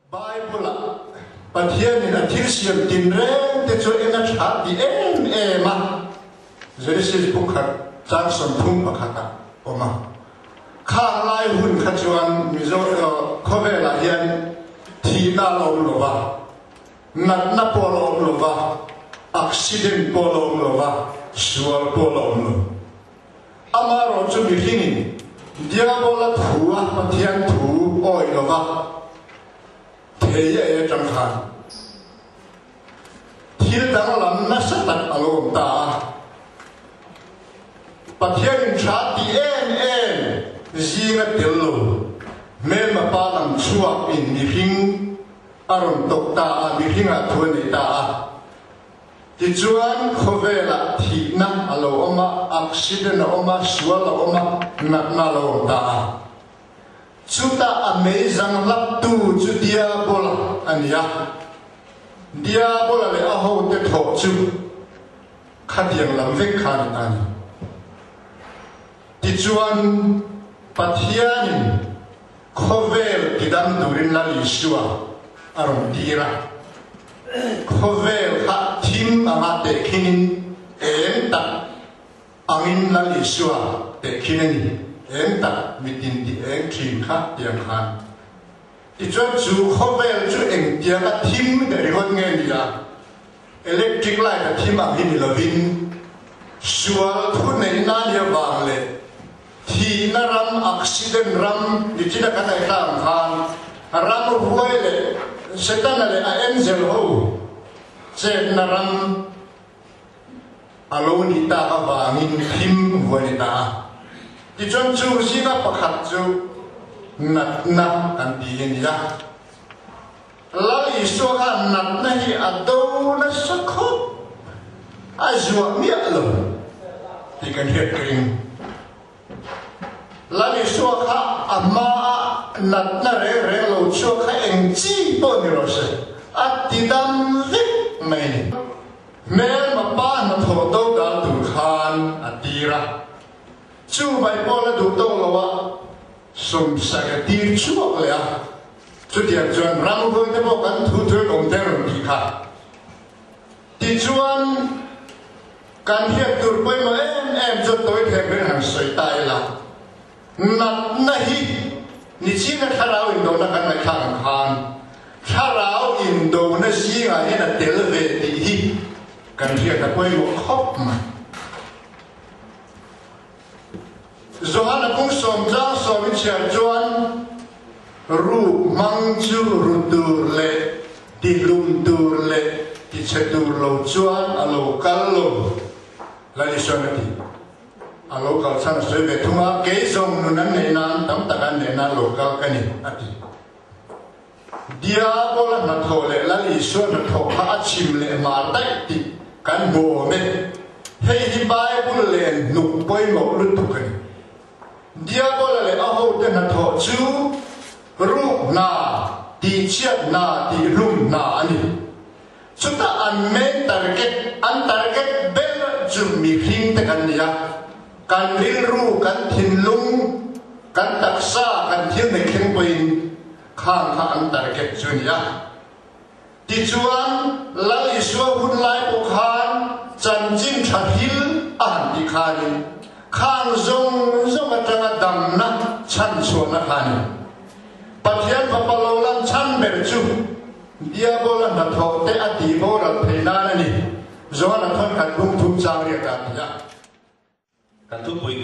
Bible-ah Pathianin a thil siam tinreng te chu en a tha ti em em a, Genesis bu khat chang 31 ah awm a. Khang lai hun kha chuan Mizo khawvelah hian thihna a la awm lo va, natna pawh a la awm lo va, accident pawh a la awm lo va, sual pawh a la awm lo. Amaherawh chu mihringin Diabola thu a Pathian thu awih lova thei a ei atang khan thil danglam nasa tak a lo awm ta a. Pathianin tha ti em em zinga tel lo hmelma pa lam chhuak in mihring a rawn tawk ta a, mihringah thu a nei ta a. Tichuan, khawvelah thihna a lo awm a, accident a awm a, sual a awm a, natna a lo awm ta a. Chutah a meizang hlaptu chu Diabola a ni a. Diabola leh a hote thawh chu khatiang lam vek kha a ni ta a ni. Tichuan, Pathianin Khawvel tidam turin Lal Isua a rawn tir a. Khawvel kha thim anga tehkhinin eng tak angin Lal Isua tehkhin a ni. Eng tak mitin tih eng thin kha tiang khan. Tichuan chu khawvel chu engtianga thim leh ringawt nge ni a? Electric light a thim ang hi ni lovin sual thuneihna nia vang leh Thihna ram, accident ram nichina kan ei tlang khan ram huai leh Setana leh a angel ho chetna ram a lo nih tak avangin thim huai ni ta a. Tichuan chung zinga pakhat chu natna kan ti hi a ni a. Lal Isua khan natna hi a do nasa khawp, a zuah miah lo tih kan hriat ka ring. Lal Isua kha a hmaah natna reng reng lo chhuak kha eng chi pawh ni rawh se, a ti dam vek mai a ni. Hmelma pa hnathawh do dal tur khan a tir a, chu mai pawh la duh tawk lo a, sawmsak a tir chhuak leh a. Chutiang chuan ramhuaite pawh kan thu thuin awm te rawn tih kha. Tichuan, kan hriat tur pawimawh em em chu tawi thek rin han sawi ta ila, natna hi nichina thlarau indona kan ngaihthlak ang khan thlarau indona zingah hian a tel ve tih hi kan hriat a pawimawh khawp mai. Johana kung sawm chang sawm i chhiar chuan ruk hmang chu ru tur leh tihlum tur leh tichhe tur lo chuan a lo kal lo, Lalison a ti. A lo kal chhan a sawi ve thung a, kei zawng nun an neih nan tam tak an neih nan lo kal ka ni, a ti. Diabola hnathawh leh Lal Isua hnathawh kha a chim leh hmar daih tih kan hmu awm e. Hei hi Bible len hnuk pawimawh lutuk a ni. Diabola leh a hote hnathawh chu ruk hna, tihchhiat hna, tihhlum hna a ni. Chutah an main target, an target ber chu mihring te kan ni a, kan rilru, kan thinlung, kan taksa, kan thil nei thleng pawhin Khang kha an target chu a ni a. Tichuan, Lal Isua hun lai pawh khan chanchin tha hil a han tih khanin khang zawng zawng atanga damna chhan chhuahna kha a ni. Pathian Fapa lo lan chhan ber chu Diabola hnathawh te a tih boral theih nan a ni. Johana thawn khat bung thum chang riat ah a ti a. Kan thupui.